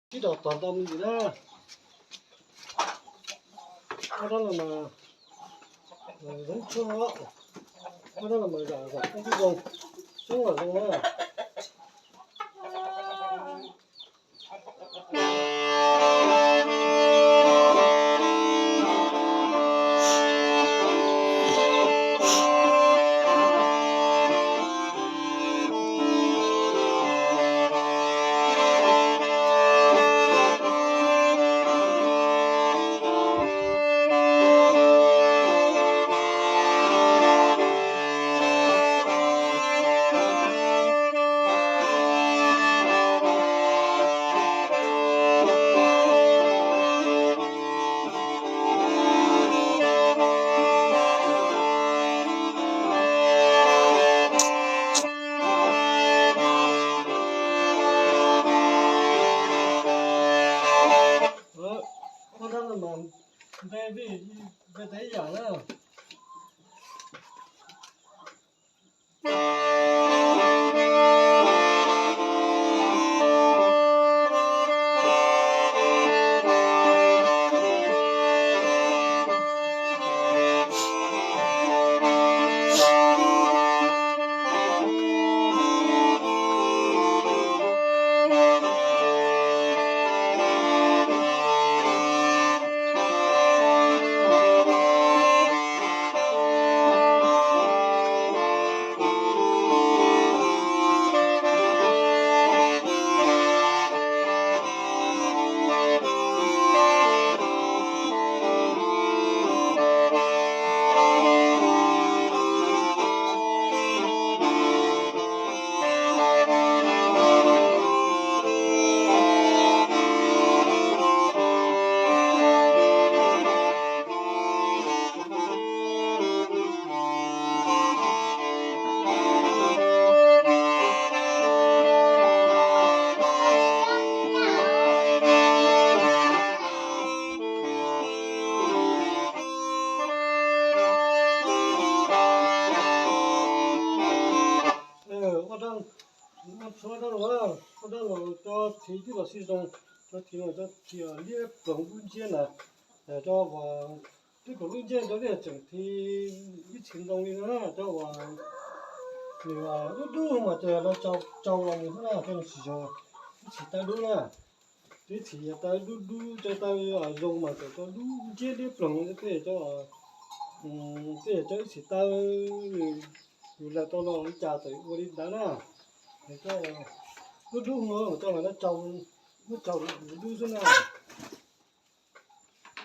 Tib rau tog ntau me ntsis na. Ob rab no mas, eh, zoo tshuaj, ob rab no mas zam zam koob tib zoo, coob los zoo na. Ua dab no mas npe vij, npe teb yam na. Ua dab, ua dab los, ua dab los cov thib twb los sib zoo, cov thib no cov thib liab ploog dub nciab na, cov uas twb ploog dub nciab cov twb tseem thib ib txhis ntoo li no na, cov uas nws dub dub mas ces lawv tsau los mus xwb na, cov no tsis yog ib txhis taw dub na. Ib txhis taw dub dub, cov taw zoo mas tseem cov dub nciab liab ploog, tej cov, tej cov ib txhis taw yus lawv tau los li cas txawm ua li ntawd na. Cov dub dub no mas coj los muab tsau dub xwb na.